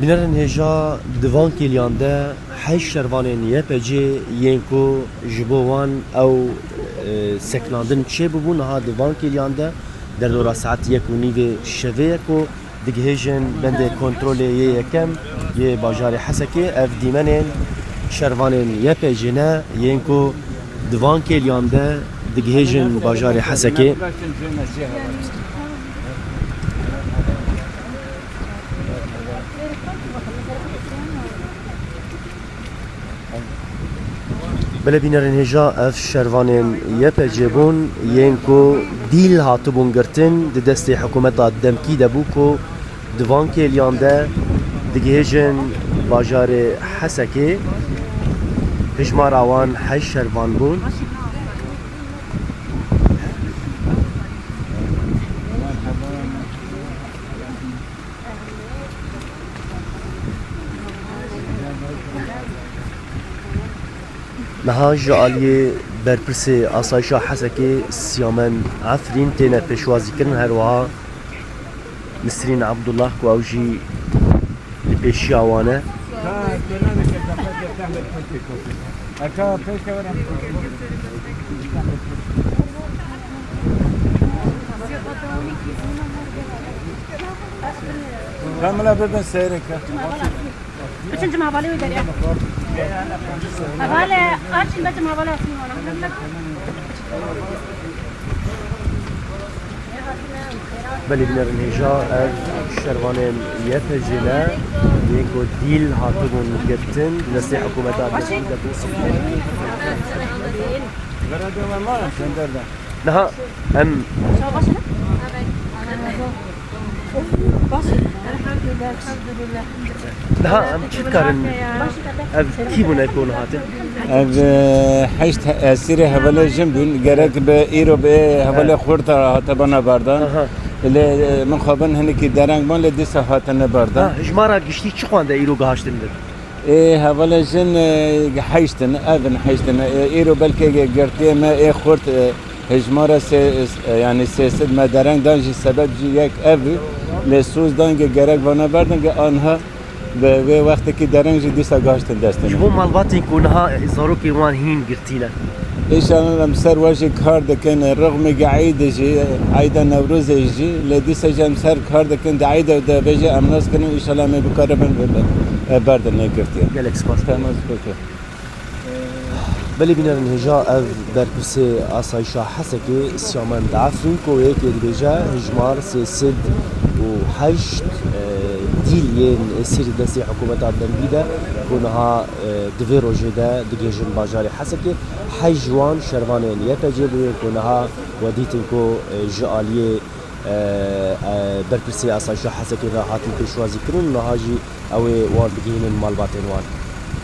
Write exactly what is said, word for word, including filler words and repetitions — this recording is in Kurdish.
Bînerên hêja, di van kêliyan de heşt şervanên Y P G yên ku ji bo wan ew, e, sekinandin çêbûbû, niha di van kêliyan de derdora saet yek û nîvê şevê ye ku digihêjin bendê kontrolê yê yekem yê bajarê Hesekê. Ev dîmenên şervanên Y P G ne yên ku di van kêliyan de digihêjin bajarê Hesekê. Belê bînerên hêja, ev şervanên Y P G bûn, yên ku dîl hatibûn girtin, di destê hikûmeta demkî de bû ku di van kêliyan de digihêjin bajarê Hesekê. Hijmara wan heşt şervan bûn. Niha ji aliyê berpirsê asayişa Hesekê Siyamen Efrîn têne pêşwazîkirin, her wiha Nisrîn Abdullah ku ew jî li pêşiya wan e. Kamila bibin seyreke. Biçin cim hevalê wê derya. Hevalê, açin biçin hevalê asmî wana. Belê bînerên hêja, ev şervanên Y P G ne, yên ku dîl hatibûn girtin, destê hikûmeta Tirkî de bû. Niha em Niha em çi dikarin? Ev kî bûne ku niha hatin? Ev, e, heşt esîrê hevalê jin bûn. Gerek bi îro bi hevalê xurt hate bana bardan. Aha. Lê, e, min xwe bin hinekî dereng bûn, lê dîsa hatine bardan. Ha, hijmara giştî çi xwende îro gihaştin vir? Ê, hevalê jin, e, heşt in, ev in heşt in. E, îro belkê girtiyê me ê xurt, e, hejmara sê, e, yanî sê sed me dereng dan jî sebeb jî yek ev bû. Lê soz dan ge gerek vana berdin ge anha bi wê wextekî dereng jî dîsa gihiştin destê me. Ji bo malbatên ku niha zarokên wan hîn girtî ne. Îşallah em ser we jî kar dikin, rixmê ge eydê jî, eyda Newrozê jî, lê dîsa jî em ser kar dikin, di eyda de vê jî em nas kirin, îşallah em ê bikaribin bi, bi, e, berdin nêgirtiye. Gelek spas. Tamam, spas. Belê bînerên hêja, ev berpirsê asayişa Hesekê Siyamend Efrîn ku yekê dibêje hijmar sê sed û heşt, e, dîl yên esîrî destê hikûmeta demkî de ku niha, e, di vê rojê de digihêjin bajarê Hesekê. Heşt ji wan şervanên Y P G bû yên ku niha we dîtin ku, e, ji aliyê, e, e, berpirsê asayişa Hesekê ve hatin pêşwazî kirin û niha jî ew ê wan bigihînin malbatên wan.